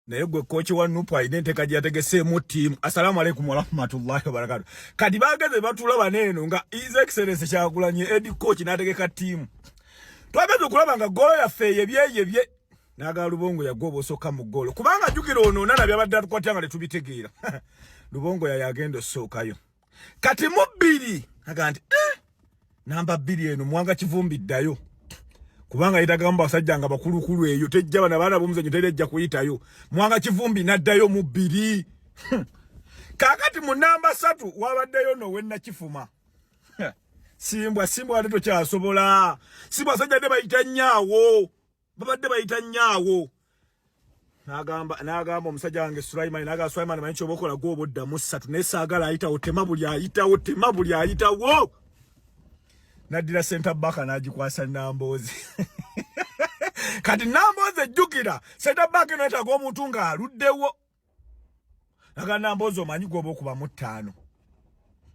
Naye gwe kochi wa NUP alina enteeka gye yategeseemu ttiimu. Assalamu alaikum warahmatullahi wabarakatu. Kati bageze batulaba neeno nga His Excellency Kyagulanyi Eddie Coach n'ategeka ttiimu. Twageze okulaba nga ggoolo yaffe eyebyeyebye n'agala Lubongo yagwa oba osooka mu ggoolo, kubanga jjukira ono Onana byabadde atukwatira nga tetubitegeera. Lubongo yaye agenda osookayo kati mu bbiri aga nti namba 2 eno Mwanga Kivumbi ddayo, kubanga yetagamu basajja nga bakulukulu, eyo tejja bana baana b'omuzannyo teri ejja kuyitayo. Mwanga Kivumbi n'addayo mu 2. Kaakati mu namba 3 wabaddeyo no wennakifuma Simbwa. Simbwa ate tokyasobola. Simbwa sajja dde bayita nnyaawo, babadde bayita nnyaawo. N'agamba omusajja wange Sulaimani, n'agamba Sulaimani, manyi kyoba okola, gwoba oddamu 3, naye saagala ayitawo, tema buli ayitawo, tema buli ayitawo. N'addira center back n'agikwasa Namboozi. Kati Namboozi, ejjukira center back eno yetaaga omuntu ng'aluddewo. Naga Namboozi, omanyi gwoba okuba mu 5,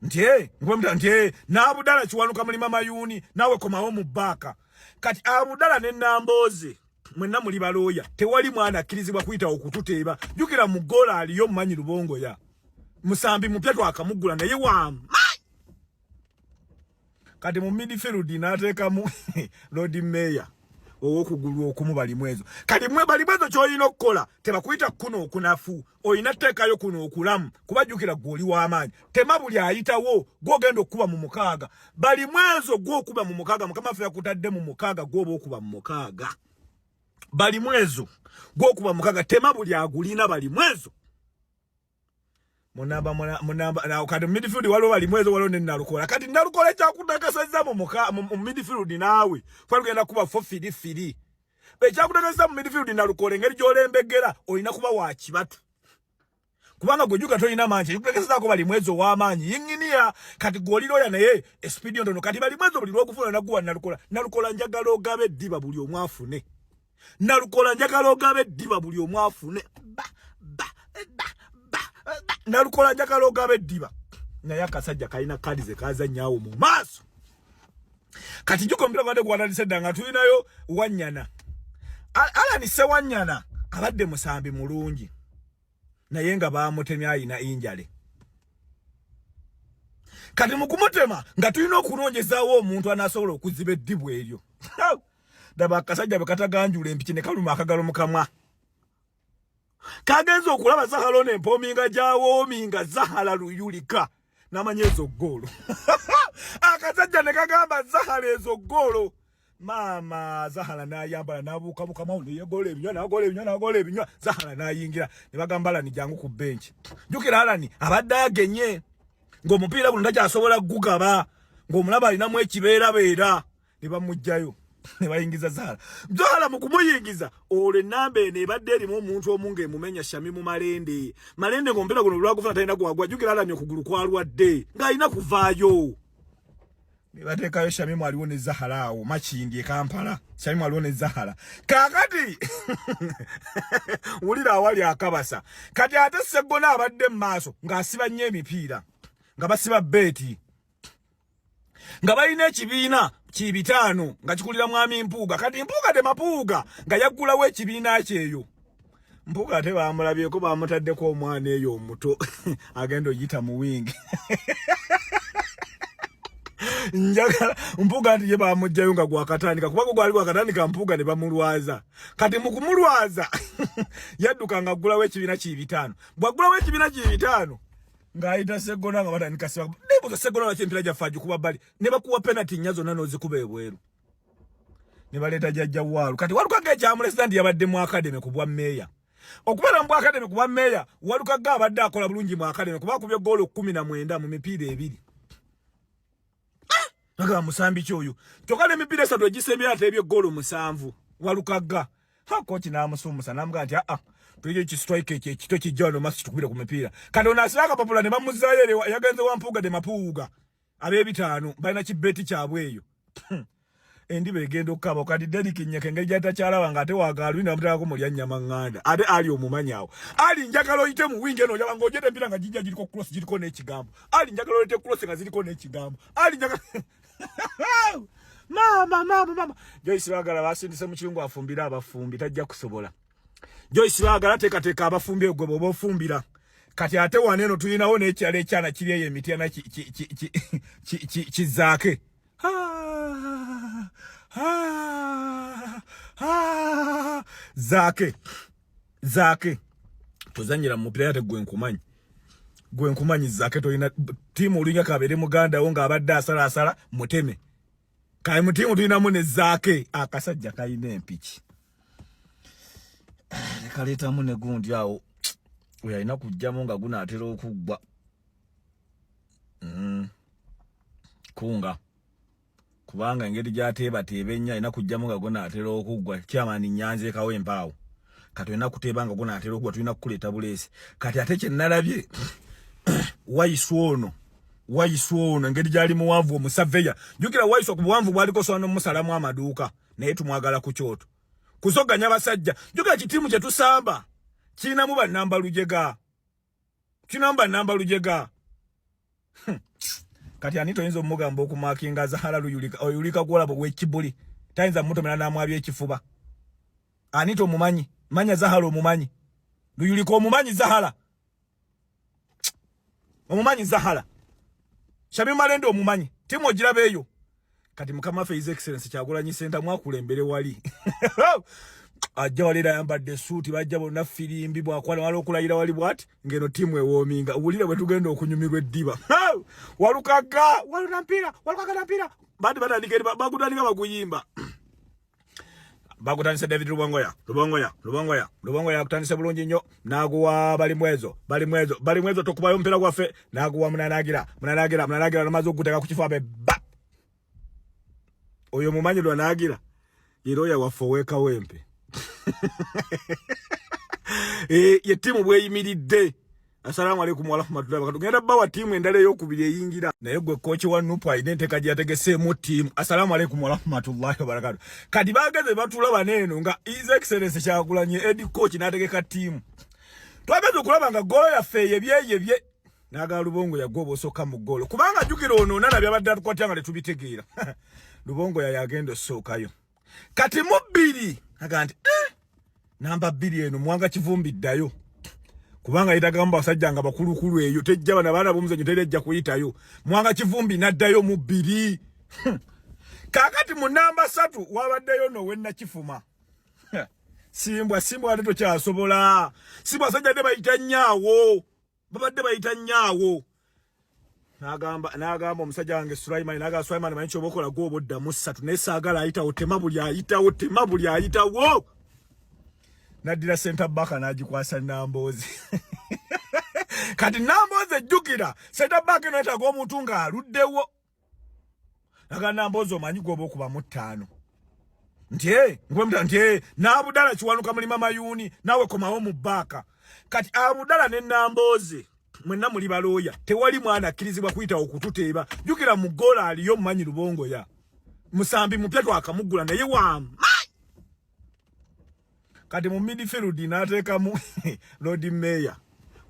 nti nkuba nti n'Abudala Kiwanuka mulima mayuuni, naawe komawo mu back. Kati Abudala ne Namboozi mwenna muli balooya, tewali mwana akkirizibwa kuyitawo okututeeba. Jjukira mu ggoola aliyo mumanyi Lubongoya, musambi mupya twakamugula naye wamaanyi. Kati mu midfield n'ateekamu Lord Mayor ow'okugulu okumu, Balimwezo. Kati mwe Balimwezo ky'olina okukola, tebakuyita kuno okunafu, olina teekayo kuno okulamu, kuba jjukira gwe oli w'amaanyi, tema buli ayitawo, gw'ogenda okukuba mu 6. Balimwezo gw'okuba mu 6, Mukama waffe yakutadde mu 6, gw'oba okuba mu 6. Balimwezo gw'okuba 6, tema buli agulina, Balimwezo. Munamba munamba na kati midfield waliwo Balimwezo, waliwo ne Nalukola. Kati Nalukola ekyakutakasazza mu midfield, naawe twalugenda kuba fo firi firi, ekyakutakasazza mu midfield Nalukola, engeri gy'olembegera olina kuba wa kibatu, kubanga gwe juga tolina maanyi. Ekikutegezaako Balimwezo ow'amaanyi yinginiya. Kati gw'oliroya naye espeed ntono. Kati Balimwezo buli lwokufuna naguwa Nalukola. Nalukola njagala ogabe eddiba buli omu afune. Nalukola njagala ogabe eddiba buli omu afune. Ba ba ba ba ba. Nalukola njagala ogabe eddiba, naye akasajja kalina kadi ze kazannyawo mu maaso. Kati juko omupiira gwadde gwatandise dda nga tulinayo Wanyana. Alani Sewanyana abadde musambi mulungi, naye nga bamutemye, ayina injury. Kati mu kumutema nga tulina okunoonyezaawo omuntu anaasobola okuziba eddibu eryo. Daba akasajja bwe kataganjula empiki ne kaluma akagalo mu kamwa. Kagenza okulaba Zahala ono empoominga gyawoominga Zahala luyulika, n'amanya ezo ggoolo. Akasajja ne kagamba Zahala, ezo ggoolo maama. Zahala n'ayambala n'abuukabuuka mawo, neyegola ebinywa, n'agola ebinywa, n'agola ebinywa. Zahala n'ayingira ne bagamba Alani, jangu ku bench. Jjukira Alani abadde agenye ng'omupiira guno takyasobola gugaba, ng'omulaba alinamu ekibeerabeera. Ne bamuggyayo ne bayingiza Zahala. Zahala mu kumuyingiza, olwo ennamba eno ebadde erimu omuntu omu ng'emumenya, Shamimu Malende. Malende ng'omupiira guno lwagufuna talina gwagwa. Jjukira Alani okugulu kwalwadde ng'alina kuvaayo, ne bateekayo Shamimu aliwo ne Zahala awo Makindi e Kampala. Shamimu aliwo ne Zahala. Kaakati wulira awali akabasa. Kati ate Seggona abadde mu maaso ng'asiba nnyo emipiira, nga basiba beeti, nga balina ekibiina kibitaano nga kikulira mwami Mpuuga. Kati Mpuuga de Mapuuga nga yaggulawo ekibiina kyeyo. Mpuuga ate bamulabyeko, bamutaddeko omwana eyo omuto agenda oyita mu wing. Njagala Mpuuga nti ye bamugjayo nga gwakatandika, kubanga gwali gwakatandika Mpuuga ne bamulwaza. Kati mu kumulwaza yadduka nga aggulawo ekibiina kibitaano. Bw'aggulawo ekibiina kibitaano ng'ayita Seggona nga batandika siba. Nebuuza Seggona lwaki empiira gyaffe agikuba bbali, ne bakuwa penalty nnya zonna n'ozikuba ebweru. Ne baleeta jjajja Waalu. Kati Walukagga ekyamuleseza nti yabadde mu academy ku bwa meeya. Okubeera mu bwa academy ku bwa meeya, Walukagga abadde akola bulungi mu academy kuba akubye ggoolo 19 mu mipiira 2. Agamba musambi ki oyo? Kyokka n'emipiira 3 egisembye ateebye ggoolo 7 Walukagga. Ha, kochi n'amusuumusa n'amugamba nti aa, tulije ki strike ekyo ekito kijja wano masi tukubire ku mipiira. Kati ono asiba akapapula ne bamuzaayo ere yagenze wa Mpuuga de Mapuuga ab'ebitaano balina kibeti kyabwe eyo. Endiba egenda okukaba. Kati Derrick Nyeka engeri gy'atakyalaba ng'ate wagaalwi namuteekako mulya nnyama ŋŋanda, ate Ali omumanyi awo. Ali njagala oyite mu wingi eno, ojaba ng'ogyeta emipiira nga gijja giriko cross, giriko n'ekigambo. Ali njagala olete cross nga ziriko n'ekigambo. Ali njagala maama maama maama. Joyce Bagala basindise mu kiyungu afumbire abafumbi, tajja kusobola. Joyce Bagala teekateeka abafumbi egwe bw'oba ofumbira. Kati ate wano eno tulinawo n'ekirala ekyana kiri eyo emityana kizaake. Zaake zaake tozanyira mu mupiira ate gwe nkumanyi gwe nkumanyi zaake tolina tiimu olinga kabeere muganda wo ng'abadde asalaasala muteme kale mu tiimu tulinamu ne zaake akasajja kalina empiki kaleetamu ne gundi awo oyo alina kujjamu nga gunaatera okuggwa Kunga kubanga engeri gyateebateeba ennyo alina kujjamu nga gunaatera okuggwa kyamaani nyanza ekawo empaawo kati olina kuteeba nga gunaatera okuggwa tulina kukuleeta buleesi kati ate kye nalabye wayiswa ono wayiswa ono engeri gyali muwanvu omusaveya jjukira wayiswa ku buwanvu bwaliko sobola n'omusalamu amaduuka naye tumwagala ku kyoto kuzoganya basajja jjukira kitiimu kye tusamba kirinamu bannamba lujega kirinamu bannamba lujega Kati ani toyinza omugamba okumakinga Zahara Luyulika oyulika gwolaba owekibuli tayinza mutomera namwabya ekifuba ani tomumanyi manya Zahara omumanyi Luyulika omumanyi Zahara omumanyi Zahara Shamim Malende omumanyi timu ogiraba eyo kati mukama waffe His Excellency Kyagulanyi Ssentamu akulembere wali ajja wali era ayambadde esuuti bajja bonna firimbi bwakwana wala okulayira wali bwati ngeno tiimu ewoominga wulire bwe tugenda okunyumirwa eddiba walukaga waluna mpiira walukaga na mpiira bandi batandika eri bagutandika baguyimba bagutandise David Lubongoya Lubongoya Lubongoya Lubongoya akutandise bulungi nnyo n'aguwa Balimwezo Balimwezo Balimwezo tokubayo omupiira gwaffe n'aguwa Munanagira Munanagira Munanagira namaze okuguteeka ku kifo abe ba oyo mumanyi lwanagira era oyo waffe owekawempe eh, ye ttiimu bweyimiridde Assalamu alaikum warahmatullahi wabarakatuh. Ngenda bawa tiimu endala eyokubiri eyingira. Naye gwe coach wa Nupu alina enteeka gye yategeseemu tiimu. Assalamu alaikum warahmatullahi wabarakatuh. Kati bageze batulaba n'eno nga His Excellency Kyagulanyi head coach n'ategeka tiimu. Twageze okulaba nga ggoolo yaffe eyebyeyebye n'agala Lubongo yagwa oba osooka mu ggoolo kubanga jjukira ono onana byabadde atukwatira nga tetubitegeera. Lubongo yayagenda osookayo. Kati mu bbiri aga nti eh! Namba bbiri eno Mwanga Kivumbi ddayo kubanga yetagamu basajja nga bakulukulu eyo tejja bana baana b'omuzannyo teri ajja kuyitayo. Mwanga Kivumbi n'addayo mu bbiri. Kaakati mu namba ssatu wabaddeyo no wennakifuma Simbwa Simbwa ate tokyasobola Simbwa asajja dde bayita nnyaawo babadde bayita nnyaawo n'agamba n'agamba omusajja wange Sulaiman n'agamba Sulaiman manyi kyoba okola gwoba oddamu ssatu naye saagala ayitawo tema buli ayitawo tema buli ayitawo n'addira center back n'agikwasa Namboozi kati Namboozi ejjukira center back eno yetaaga omuntu ng'aluddewo aga Namboozi omanyi gwoba okuba mu ttaano nti eh, nkuba nti eh, n'Abudala Kiwanuka mulima mayuuni naawe komawo mu bbaaka kati Abudala ne Namboozi mwenna muli balooya tewali mwana akkirizibwa kuyitawo kututeeba jjukira mu ggoola aliyo mumanyi Lubongoya musambi mupya twakamugula naye wamaanyi kati mu midfield n'ateekamu Lord Mayor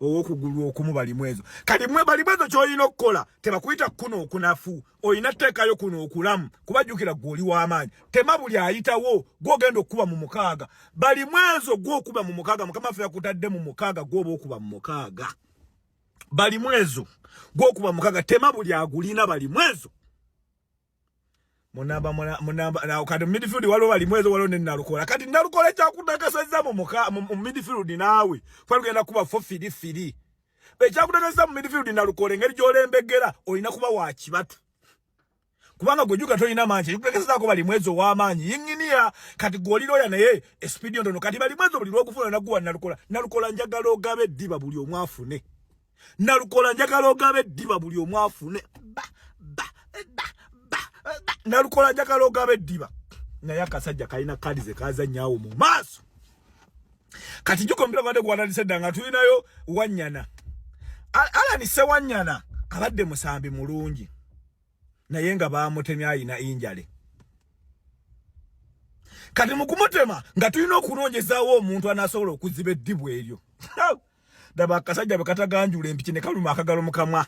ow'okugulu okumu Balimwezo kati mwe Balimwezo ky'olina okukola tebakuyita kuno okunafu olina teekayo kuno okulamu kuba jjukira gwe oli w'amaanyi tema buli ayitawo gw'ogenda okukuba mu mukaaga Balimwezo gw'okuba mu mukaaga mukama waffe yakutadde mu mukaaga gw'oba okuba mu mukaaga Balimwezo gw'okuba mu mukaaga tema buli agulina Balimwezo munamba munamba na kati midfield waliwo Balimwezo waliwo ne Nalukola kati Nalukola ekyakutakasazza mu muka mu midfield naawe twalugenda kuba 4-3-3 ekyakutakasazza mu midfield Nalukola engeri gy'olembegera olina kuba wa kibatu kubanga gwe juga tolina maanyi ekikutegezaako Balimwezo ow'amaanyi yinginiya kati gwe oli looya naye esipiidi ntono kati Balimwezo buli lwokufuna naguwa Nalukola Nalukola njagala ogabe eddiba buli omu afune Nalukola njagala ogabe eddiba buli omu afune ba ba ba ba ba Nalukola njagala ogabe eddiba naye akasajja kalina kadi ze kazannyawo mu maaso kati juko omupiira gwadde gwatandise dda nga tulinayo Wanyana Alani Sewanyana abadde musambi mulungi naye nga bamutemye ayina injale kati mu kumutema nga tulina okunoonyezaawo omuntu anaasobola okuziba eddibu eryo daba akasajja bwe kataganjula empiki ne kaluma akagalo mu kamwa.